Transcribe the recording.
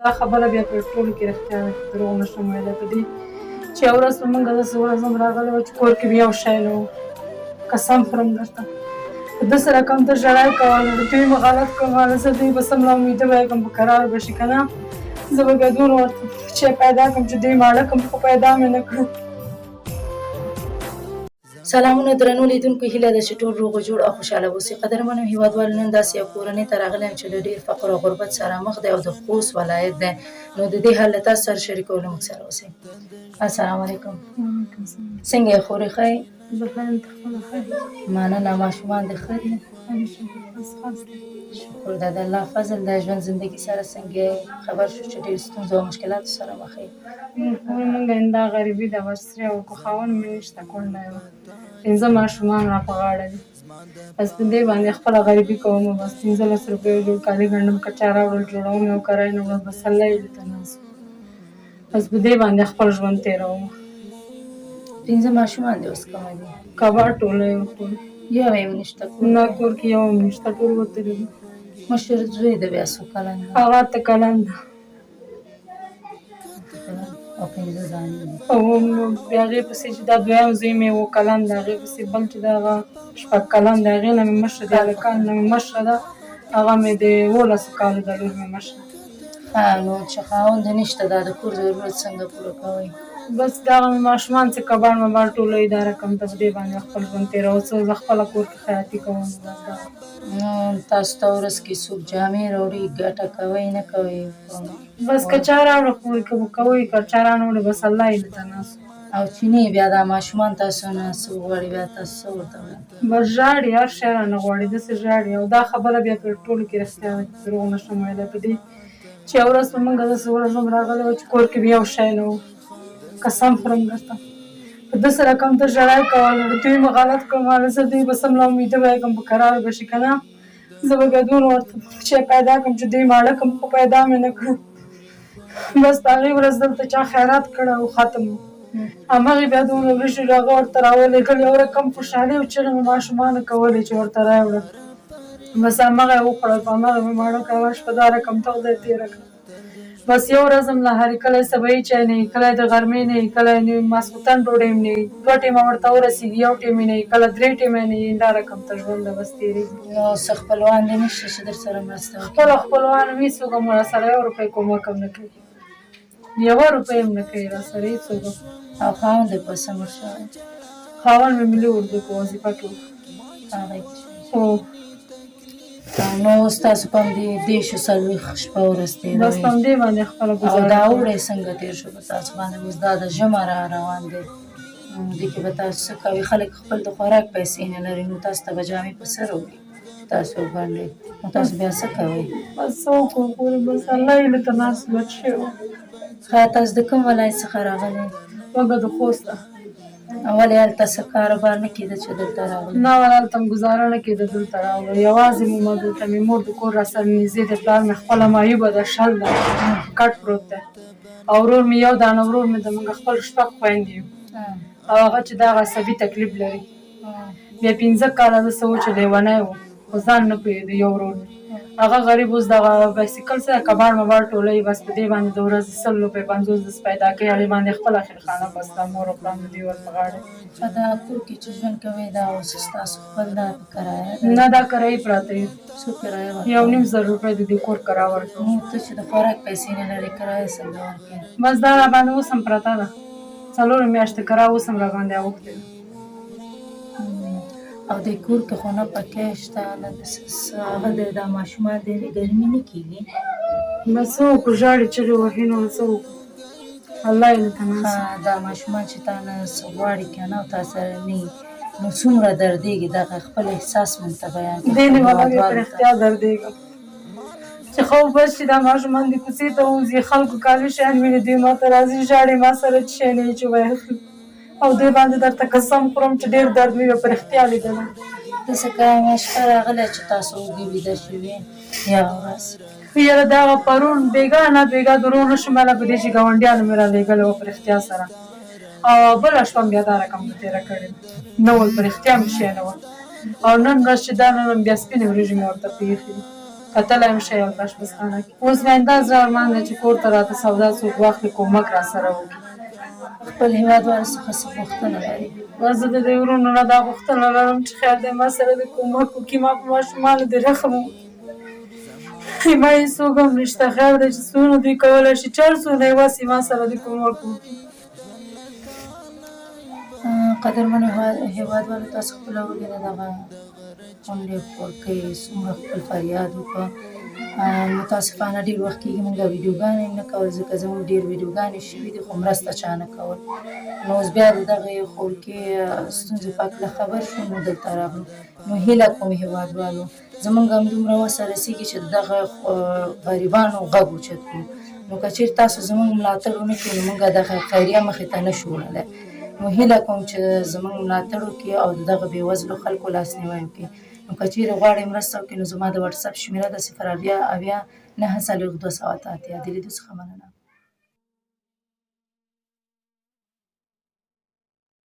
دا خبره بیا په ټولو کې رښتیا ده، دروغ نه شم ویلی. په دې چې یوه ورځ په موږ داسې ورځ هم راغلې وه چې کور کې مې یو شی نه و، قسم خورم درته. په داسې رقم ته ژړا یې کوله، دوی مې غلط کړل، ما زه دوی به سم لا امیده به یې کړم، په کرار به شي که نه زه به بیا دونه ورته شی پیدا کړم چې دوی ماړه کړم، خو پیدا مې نه کړل. سلامونه درنو لیدونکو، هیله ده چې ټول روغ جوړ او خوشاله اوسئ. قدرمنو هیوادوالو، نن داسې یو کورنۍ ته راغلی یم چې له ډېر فقر او غربت سره مخ دی او د خوست ولایت دی. نو د دې حال له تاسو سره شریکولو موږ سره اوسئ. السلام علیکم. څنګه یې خورې، ښه یې؟ زه ښه یم، ته خپله ښه یې؟ مننه. ماشومان دې ښه دي؟ شکر ده، د الله فضل ده. ژوند زندګي سره څنګه یې؟ خبر شو چې ډېر ستونزو او مشکلاتو سره مخ یې. مونږ دا غریبي ده بس، یو خاوند مې نشته، کونډه یم، پنځه ماشومان را په غاړه دي. بس په دې باندې خپله غریبي کوم. بس 15 روپۍ جوړ کالي ګنډم، که چا راوړل جوړوم یې او که رانه وړل بس الله یې ته ناست. بس په دې باندې خپل ژوند تېروم. پنځه ماشومان دې اوس کومه دي؟ کباړ ټولی خور. یو یې هم نشته کور؟ نه، کور کې یو هم نشته، ټول وتلي دي. مشر زوی د بیا څو کلن دی؟ هغه 8 کلن ده. او پنځه زامن دي. او بیا هغې پسې چې دا دویم زوی مې 7 کلن دی، هغې پسې بل چې دی هغه 6 کلن دی. هغې نه مې مشره د هلکانو نه مې مشره ده، هغه مې د 17 کالو ده، لور مې مشره. ښه، نو چې خاوند نشته، دا د کور ضرورت څنګه پوره کوئ؟ بس دغه مې ماشومان چې کباړ مباړ ټولوي، دا رقم ته په دې باندې خپل ژوند تېروم. څه زه خپله کور کې خیاطي کوم، بس دغه. نو تاسو ته ورځ کې څوک جامې راوړي، ګټه کوئ نه کوئ؟ بس که چا راوړه خو کوئ، که چا رانه وړي بس الله یې له ناست. او چې نه بیا دا ماشومان تاسو نه څه وغواړي، بیا تاسو څه ورته وایئ؟ بس ژاړي، هر شی رانه غواړي، داسې ژاړي. او دا خبره بیا په ټولو کې رښتیا ده، دروغ نه شم ویلی. په دې چې یوه ورځ په موږ داسې ورځ هم راغلې وه چې کور کې مې یو شی نه و، قسم خورم درته. په داسې رقم ته ژړا یې کوله، دوی مې غلط کړل، ما زه دوی به سم لا امیده به یې کړم، په کرار به شي که نه زه به بیا دونه ورته شی پیدا کړم چې دوی ماړه کړم، خو پیدا مې نه کړل. بس په هغې ورځ دلته چا خیرات کړی او ختم و، هماغې بیا دونه وریجې هغه ورته راولېږل. یو رقم خوشحالي او چغې مې ماشومانو کولې چې ورته راوړل، بس هماغه یې وخوړل، په هماغه مې ماړه کړه. هغه شپه دا رقم ته خدای تېره کړه. بس یو ورځ هم له هرې کلی سبایي چای نه وي، کلی د غرمې نه وي، کلی نه ماسخوتن ډوډۍ هم نه وي. دوه ټیمه ورته ورسېږي، یو ټیم یې نه وي، کله درې ټیمه نه وي. دا رقم ته ژوند ده بس تېرېږي. نو څه خپلوان دې نشته چې در سره مرسته وکړي؟ خپل خپلوان مې هېڅوک هم راسره یو روپۍ کومک هم نه کوي، یوه روپۍ هم نه کوي راسره هېڅوک هم. او خاوند دې په څه مړ شوی؟ خاوند مې ملي اردو په وظیفه کې و. هغه کې شوی؟ هو. نو اوس تاسو په همدې 43 شپه ورځ تېروئ؟ بس په همدې باندې خپله او ګزاره دا کوو. اوړی څنګه تېر شو په تاسو باندې؟ اوس دا د ژمی را روان دی، دې کې به تاسو څه کوئ؟ خلک خپل د خوراک پیسې نه لري، نو تاسو ته به جامې په څه راوړي چې تاسو وګنډئ؟ نو تاسو بیا څه کوئ؟ بس څه وکړو خورې، بس الله یې له ته ناست بچ شوی. ښه، تاسو د کوم ولایت څخه راغلي؟ موږ د خوست ده. ولې هلته څه کاروبار نه کېده چې دلته راغلي؟ نه ولا، هلته هم ګزاره نه کېده، دلته راغلو. یوازې مو ما دلته مې مور د کور راسره نږدې دی، پلار مې خپله معیوبه ده، شل ده، کټ پروت دی، او ورور مې یو دانه ورور مې د موږ خپل شپږ خویندې یو، او هغه چې دغه عصبي تکلیف لري، بیا 5 کاله داسې و چې لیونی و، خو ځان نه پوهېده. یو ورور مې هغه غریب اوس دغه بایسیکل سره کباړ مباړ ټولوي. بس په دې باندې د ورځې 100 روپۍ 50 داسې پیدا کوي، هغې باندې خپله خیرخانه بس دا مور او پلار د دوی ور په غاړه. ښه، دا کور کې چې ژوند کوئ، دا اوس ستاسو خپل ده په کرایه ده؟ نه، دا کرایي پراته یو. څو کرایه یو ورکوئ؟ نیم زر روپۍ د دې کور کرایه ورکوو. نو ته چې د خوراک پیسې نه لرې، کرایه څنګه ورکوې؟ بس دا را باندې اوس هم پرته ده، 4 میاشتې کرایه اوس هم را باندې اوښتې ده. او دې کور کې خو نه پکې شته نه د څه هغه دی، دا ماشومان دې ګرمي نه کېږي؟ بس څه وکړو، ژاړي، چغې وهي، نو څه وکړو، الله یې له ته ناست. دا ماشومان چې تا نه څه غواړي که نه او تا سره نه وي، نو څومره دردېږي؟ دغه خپل احساس مونږ ته بیان کړه. دې نه ولا بیا په هېوادوالو ته. رښتیا دردېږم چې خو بس چې دا ماشومان د کوڅې ته ووځي، خلکو کالي شیان ویني، دوی ما ته راځي، ژاړي، ما سره چې شی نه وي چې ویې اخلي. او دې باندې درته قسم خورم چې ډېر درد مې په رښتیا لیدلی. داسې کومه شپه راغلې چې تاسو وږي ویده شوي یا ورځ؟ یاره دغه پرون بېګا نه بېګا دروغ نه شم ویلی په دې چې ګاونډیانو مې رالېږلې وه په رښتیا سره، او بله شپه مې بیا دا رقم تېره کړې ده. نه ول، په رښتیا مې شی نه ول. او نن ورځ چې دا نن بیا سپینې وریجې مې ورته پرېښي دي. کتلی هم شئ هلته اشپزخانه کې. اوس مې همدا زړه ارمان دی چې کور ته راته سودا څوک واخلي، کومک راسره وکړي. خپل هیوادوالو څخه څه غوښتنه لري؟ بس زه د دې وروڼو نه دا غوښتنه لرم چې خیر دی ما سره دې کومک وکړي، ما په ماشومانو دې رحم وکړي. ما یې څوک هم نشته، خیر دی چې څونه دوی کولی شي، چې هر څونه یې وس وي، ما سره دې کومک وکړي. قدرمنو هیوادوالو، تاسو خپله ولیده دغه کونډې خورکۍ څومره خپل فریاد وکړ. متاسفانه ډېر وخت کېږي موږ ویډیوګانې هم نه کول، ځکه زموږ ډېر ویډیوګانې شوي دي خو مرسته چا نه کول. نو اوس بیا د دغې خورکۍ ستونزې په هکله خبر شو، نو دلته راغلو. نو هیله کوم هیوادوالو، زموږ هم دومره وسه رسېږي چې د دغه غریبانو غږ اوچت کړو. نو که چېرې تاسو زموږ ملاتړ ونه کړئ، نو موږ دغه خیریه مخې ته نه شو وړلی. نو هیله کوم چې زموږ ملاتړ وکړي او د دغه بېوزلو خلکو لاسنیوی وکړي. نو که چېرې غواړئ مرسته وکړئ، نو زما د وټساپ شمېره ده 070 70 49 288. د لیدو څخه مننه.